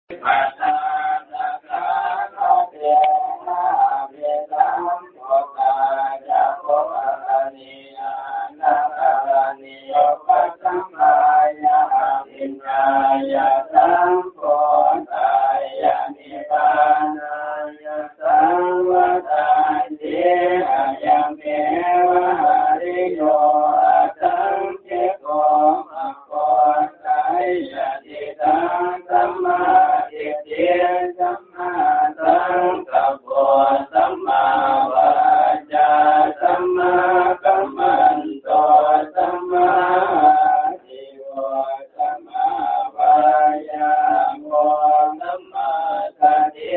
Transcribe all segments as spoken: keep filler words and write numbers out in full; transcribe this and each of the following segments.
Paṭṭhānakāratena abhisambuddhā cakkhukaraṇī ñāṇakaraṇī upasamāya abhiññāya sambodhāya nibbānāya saṃvattati. Ayameva ariyo aṭṭhaṅgiko maggo. Seyyathīdaṃ: sammādiṭṭhi sammāsaṅkappo sammāvācā sammākammanto sammāājīvo sammāvāyāmo sammāsati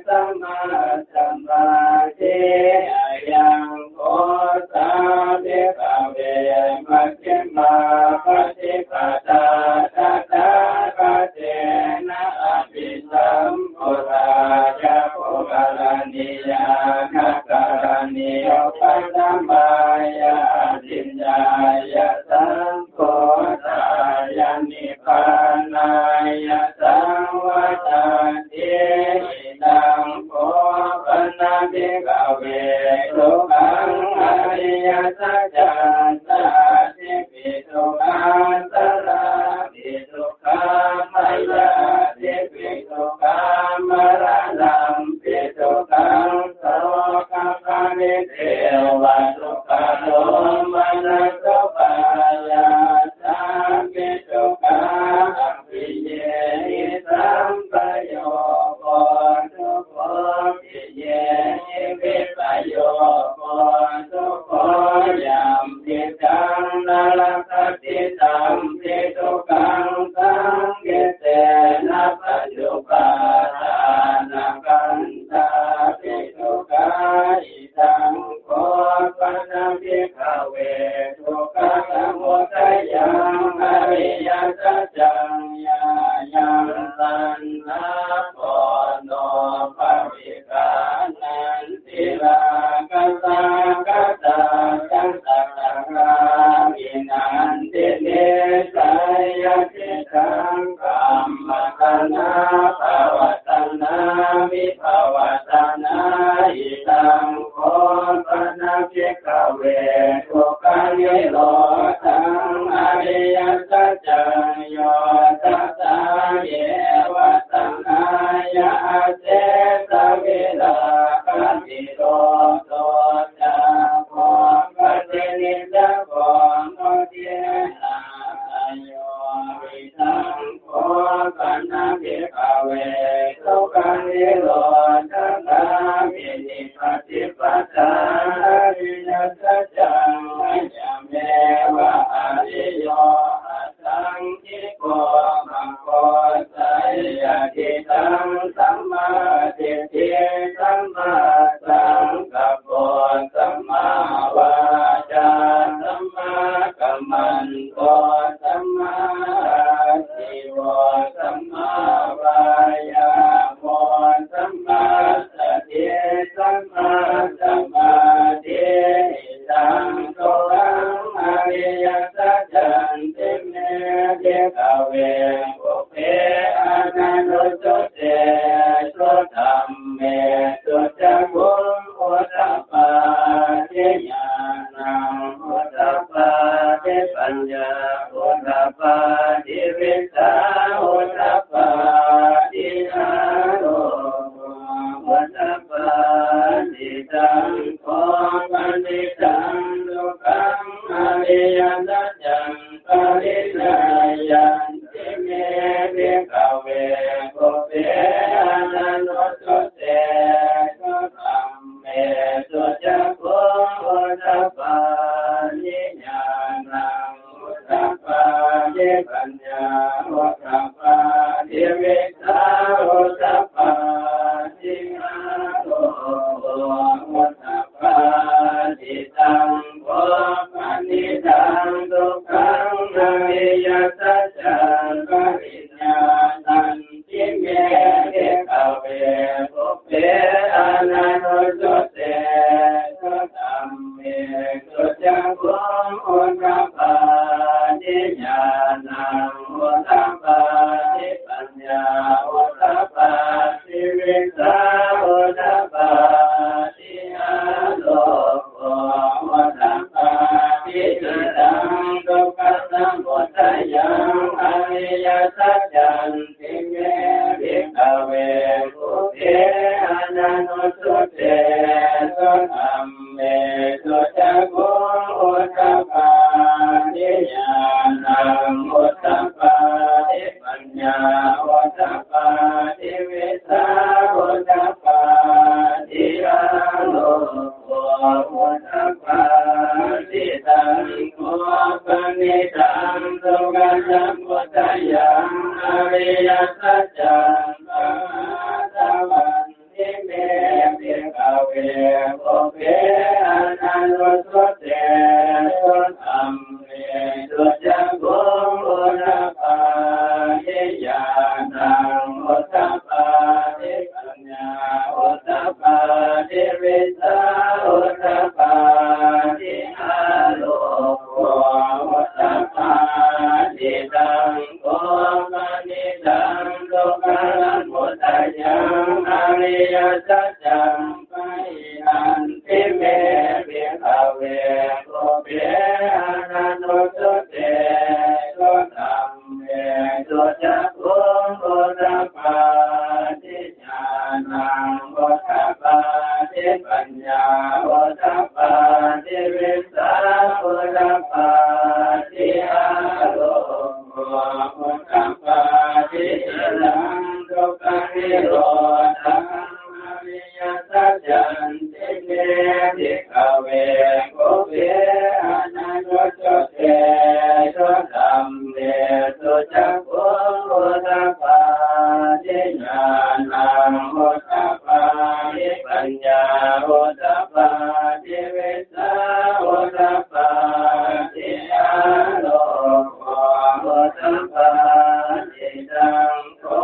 sammāsamādhi. Ayaṃ kho sā bhikkhave majjhimā paṭipadā tathāgatena abhisambuddhā cakkhukaraṇī ñāṇakaraṇī upasamāya abhiññāya sambodhāya nibbānāya saṃvattati. Idaṃ kho pana bhikkhave dukkhaṃ ariyasaccaṃ. Jātipi dukkhā jarāpi dukkhā byādhipi dukkhā maraṇampi dukkhaṃ sokaparidevadukkhadomanassupāyāsāpi dukkhā appiyehi sampayogo dukkho piyehi vippayogo dukkho yampidaṃ na labhati tampi dukkhaṃ saṅkhittena pañcupādānakkhandhāpi dukkhā. Idaṃ kho pana bhikkhave dukkhasamudayaṃ ariyasaccaṃ. Yāyaṃ taṇhā ponobbhavikā nandirāgasahagatā ca tatrābhinandinī, seyyathīdaṃ: kāmataṇhā bhavataṇhā vibhavataṇhā. Idaṃ kho pana bhikkhave dukkhanirodhaṃ ariyasaccaṃ. Yo tassāyeva taṇhāya asesavirāgavirūḷho cāgo paṭinissaggo mutti anālayo. Idaṃ kho pana bhikkhave dukkhanirodhagāminī paṭipadā ariyasaccaṃ. Ayameva ariyo aṭṭhaṅgiko maggo. Seyyathīdaṃ: sammādiṭṭhi sammāsaṅkappo sammāvācā sammākammanto sammāājīvo sammāvāyāmo sammāsati sammāsamādhi. Idaṃ dukkhaṃ ariyasaccanti me bhikkhave pubbe ananussutesu dhammesu cakkhuṃ udapādi ñāṇaṃ udapādi paññā udapādi vijjā udapādi āloko udapādi. Idaṃ kho panidaṃ dukkhaṃ ariyasaccaṃ pariññeyyanti me bhikkhave pubbe ananussutesu dhammesu cakkhuṃ udapādi ñāṇaṃ udapādi paññā udapādi vijjā udapādi āloko udapādi. Idaṃ kho panidaṃ dukkhaṃ ariyasaccaṃ pariññātanti me bhikkhave pubbe ananussutesu dhammesu cakkhuṃ udapādi ñāṇaṃ udapādi paññā udapādi Udapādi, āloko udapādi. Taṃ kho panidaṃ dukkhasamudayaṃ ariyasaccaṃ pahātabban ti me, bhikkhave, pubbe ananussutesu dhammesu cakkhuṃ udapādi, ñāṇaṃ udapādi, paññā udapādi, vijjā udapādi, āloko udapādi. Taṃ kho panidaṃ dukkhasamudayaṃ ariyasaccaṃ pahīnanti me, bhikkhave, pubbe ananussutesu dhammesu cakkhuṃ udapādi, ñāṇaṃ udapādi, paññā udapādi, vijjā udapādi, āloko udapādi. Idaṃ dukkhanirodhaṃ ariyasaccanti me, bhikkhave, pubbe ananussutesu dhammesu cakkhuṃ udapādi, ñāṇaṃ udapādi, paññā udapādi, vijjā udapādi, āloko udapādi. Taṃ kho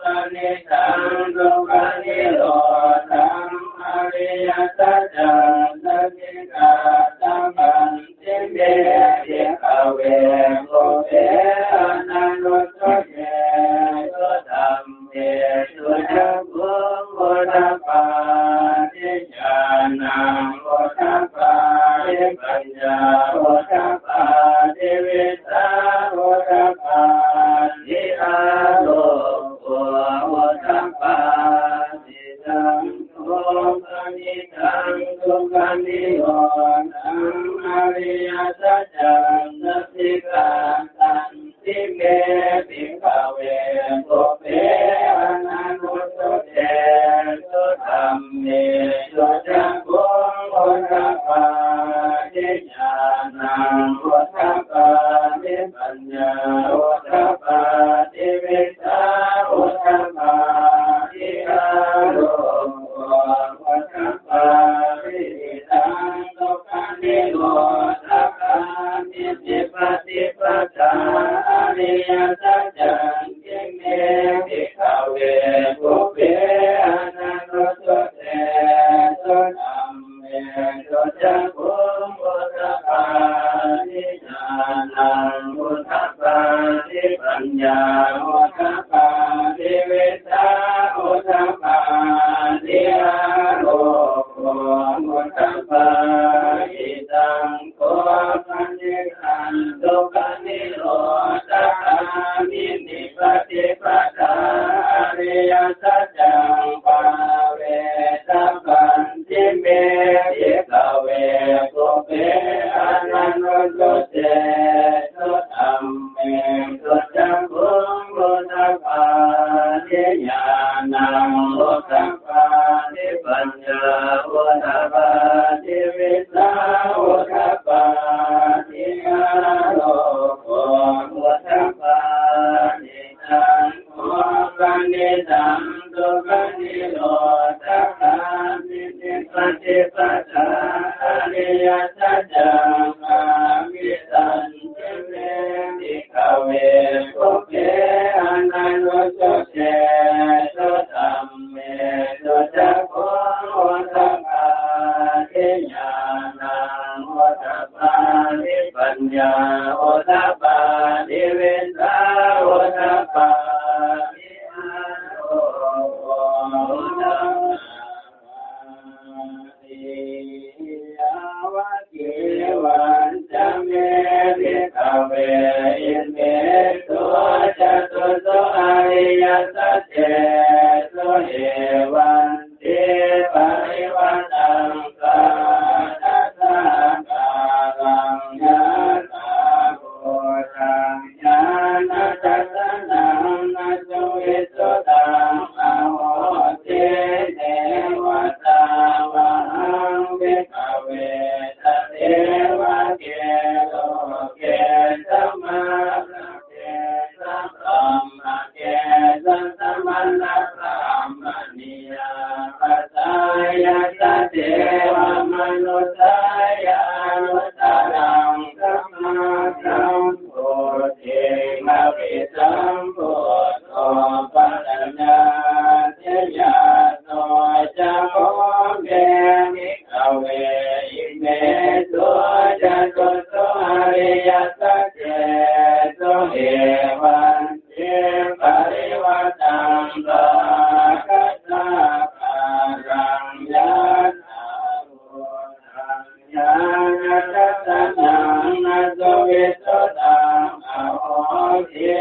panidaṃ dukkhanirodhaṃ ariyasaccanti me, bhikkhave, pubbe ananussutesu dhammesu cakkhuṃ udapādi, ñāṇaṃ udapādi, paññā udapādi, vijjā udapādi, āloko udapādi. Taṃ kho panidaṃ dukkhanirodhaṃ ariyasaccaṃ sacchikātanti me, bhikkhave, pubbe ananussutesu dhammesu cakkhuṃ udapādi, ñāṇaṃ udapādi, paññā udapādi, vijjā udapādi, āloko udapādi. Idaṃ dukkhanirodhagāminī paṭipadā ariyasaccanti me, bhikkhave, pubbe ananussutesu dhammesu cakkhuṃ udapādi, ñāṇaṃ udapādi, paññā udapādi, vijjā udapādi, āloko udapādi. Taṃ kho panidaṃ dukkhanirodhagāminī paṭipadā ariyasaccaṃ bhāvetabbanti me, bhikkhave, pubbe ananussutesu dhammesu cakkhuṃ udapādi, ñāṇaṃ udapādi, paññā udapādi, vijjā udapādi, āloko udapādi. Taṃ kho panidaṃ dukkhanirodhagāminī paṭipadā ariyasaccaṃ bhāvitanti me, bhikkhave, pubbe ananussutesu dhammesu cakkhuṃ udapādi, ñāṇaṃ udapādi, paññā udapādi, vijjā udapādi, āloko udapādi. Yāvakīvañca me, bhikkhave, imesu catūsu ariyasaccesu evantiparivaṭṭaṃ sādassākāraṃ yātā bhūtaṃ ñāṇadassanaṃ na suvisuddhaṃ aho Saṅghassa kāraṃ yathābhūtaṃ ñāṇadassanaṃ na suvisuddhaṃ ahosi.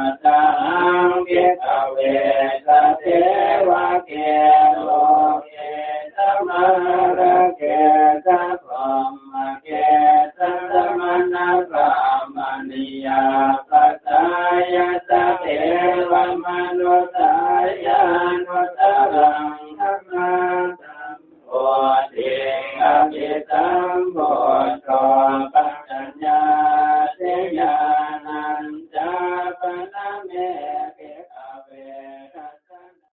Athāhaṃ bhikkhave sadevake loke samārake sabrahmake sassamaṇabrāhmaṇiyā pajāya sadevamanussāya anuttaraṃ